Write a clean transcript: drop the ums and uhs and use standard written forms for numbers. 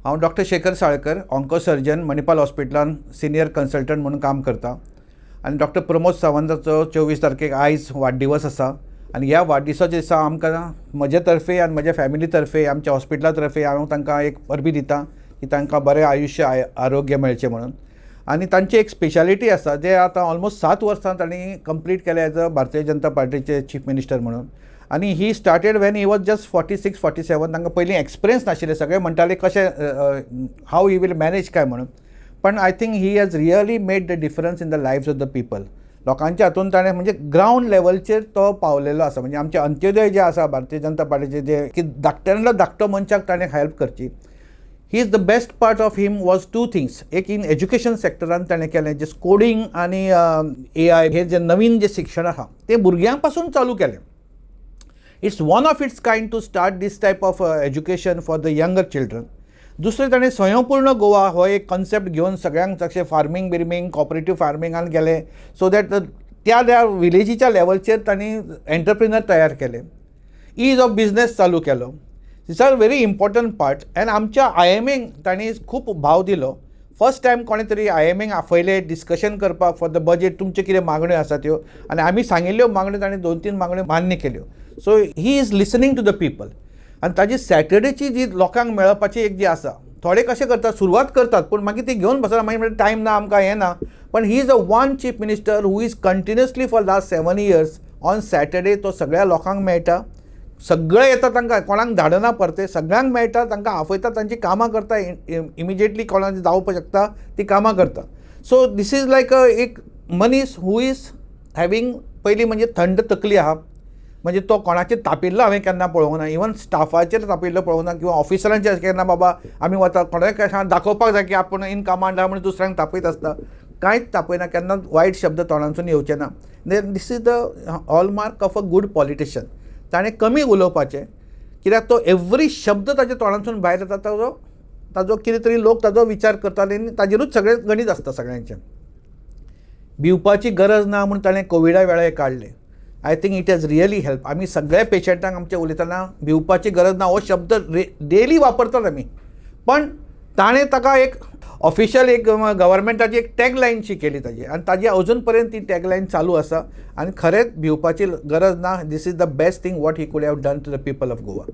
हांव doctor Shekhar Salkar, onco सर्जन, मणिपाल हॉस्पिटलान senior consultant म्हणून काम करता आनी डॉक्टर प्रमोद सावंताचो 24 तारखेक आयज वाडदिवस आसा. आनी ह्या वाडदिसाच्या दिसा आमकां म्हजे तर्फे आनी म्हज्या फॅमिली तर्फे, आमच्या हॉस्पिटला तर्फे हांव तांकां एक परबी दिता की तांकां बरें आयुश्य, आरोग्य मेळचें म्हणून. आनी तांची एक स्पेशालिटी आसा, जे आतां ऑलमोस्ट 7 वर्सां तांणी कंप्लीट केले एज अ भारतीय जनता पार्टीचे चीफ मिनिस्टर म्हणून. आनी he started when he was just 46, 47. तांकां पयलीं एक्सपिरियन्स नाशिल्ले. सगळे म्हणटाले कशें, हाव he will manage काय म्हणून. पण I think he has really made the difference in the lives of the people. लोकांच्या हातून ताणें म्हणजे ग्रावंड लेवलचेर तो पावलेलो आसा. म्हणजे आमचे अंत्योदय जे आसा, भारतीय जनता पार्टीचे जे की धाकट्यांतलो धाकटो मनशाक ताणें हेल्प करची. He is the best part of him was two things. एक, इन एज्युकेशन सेक्टरान ताणें केलें, जे कोडींग आनी एआय हे जे नवीन जे शिक्षण आहा तें भुरग्यां पासून चालू केलें. It's one of its kind to start this type of education for the younger children. दुसरें, ताणें स्वयंपूर्ण गोवा हो एक कॉन्सेप्ट घेवन सगळ्यांक तशें फार्मींग बिर्मींग, कॉपरेटीव फार्मिंगान गेले, सो that त्या त्या विलेजीच्या लेवलचेर तांणी एंटरप्रिनर तयार केले. Is of business चालू केलो. These are very important part. And आमच्या I am एक तांणी खूब भाव दिलो. फर्स्ट टायम कोणें तरी I am एक आपयले डिस्कशन करपाक फॉर the budget, तुमच्यो कितें मागण्यो आसा त्यो. आनी आमी सांगिल्ल्यो मागण्यो, ताणें दोन तीन मागण्यो मान्य केल्यो. So he is listening to the people. आनी ताजी सॅटर्डेची जी लोकांक मेळपाची एक जी आसा, थोडे कशें करतात, सुरवात करतात पूण मागीर ती घेवन बसना, मागीर म्हणटा टायम ना आमकां, हें ना. पण he is a one chief minister who is continuously for last 7 years on Saturday तो सगळ्या लोकांक मेळटा. सगळे येता तांकां, कोणाक धाडना परते, सगळ्यांक मेळटा, तांकां आपयता, तांची कामां करता. इमिजिएटली कोणाक जावपाक शकता ती कामां करता. So this is like अ एक मनीस who is having, पयलीं म्हणजे थंड तकली आहा. म्हणजे तो कोणाचेर तापिल्लो हांवें केन्ना पळोवंक ना. इवन स्टाफाचेर तापिल्लो पळोवंक ना किंवा ऑफिसरांचेर केन्ना बाबा आमी वता, कोणाक दाखोवपाक जाय की आपूण इन कमांड आहा म्हणून दुसऱ्यांक तापयत आसता. कांयच तापयना, केन्नाच वायट शब्द तोंडांतसून येवचे ना. Then this is the hallmark of a good politician. ताणें कमी उलोवपाचें, कित्याक तो एवरी शब्द ताच्या तोंडांतसून भायर येता ताजो ताजो कितें तरी लोक ताजो विचार करताले आनी ताजेरूच सगळें गणीत आसता सगळ्यांचें. भिवपाची गरज ना म्हूण ताणें कोविडा वेळार काडलें. I think it has really help. आमी सगळ्या पेशंटांक आमच्या उलयतना भिवपाची गरज ना हो शब्द डेली वापरतात आमी. पण ताणें ताका एक ऑफिशियल, एक गव्हर्मेंटाची एक टॅगलायनशी केली ताजी आनी ताजी अजून पर्यंत ती टॅगलायन चालू आसा. आनी खरेंच भिवपाची गरज ना. This is the best thing what he could have done to the people of Goa.